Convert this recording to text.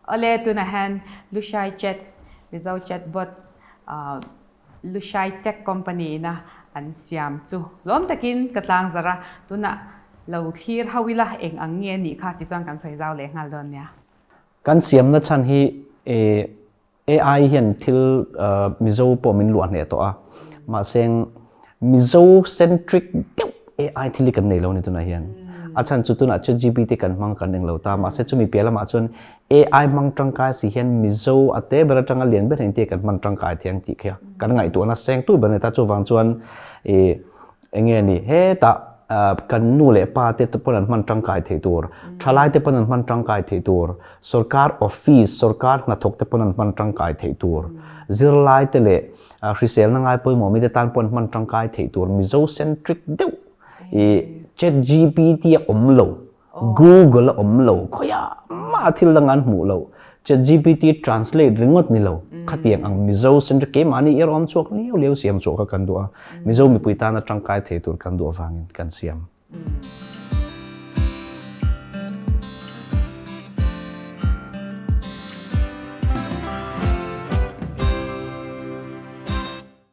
Awle, tunah hian Lushai Chat, Mizo Chatbot, Lushai Tech Company ina an siam chu lawm takin ka tlang zarh a, tunah lo thlir ho ila eng ang nge nih kha tichuan kan sawi zau leh nghal dawn nia. Kan siamna chhan hi AI hian thil Mizo pawh min luah hneh tawh a, mahse Mizo centric deuh AI thil hi kan nei lo a ni tunah hian. A chhan chu tunah ChatGPT kan hmang kan eng lo ta, mahse chumi piah lamah chuan AI hmang tangkai si hian Mizo a te ber atanga lian ber engtia kan hman tangkai thei ang tih khi kan ngaihtuahna seng tu ber a ni ta. Chuvang chuan ih enge ni hetah kan nu leh pa te pawn an hman tangkai thei tur, thalai te pawn an hman tangkai thei tur, sorkar office, sorkar hnathawk te pawn an hman tangkai thei tur, zirlai te leh hriselna ngai pawimawh mite tan pawn hman tangkai thei tur Mizo centric deuh ih ChatGPT a awm lo. Google a awm lo khawiah mah thil dang an hmuh lo. ChatGPT translate ringawt ni lo. Khatiang ang Mizo centric keimahni erawh awm chhuak liau liau siam chhuah kha kan duh a. Mizo mipui tana tangkai thei tur kan duh avangin kan siam.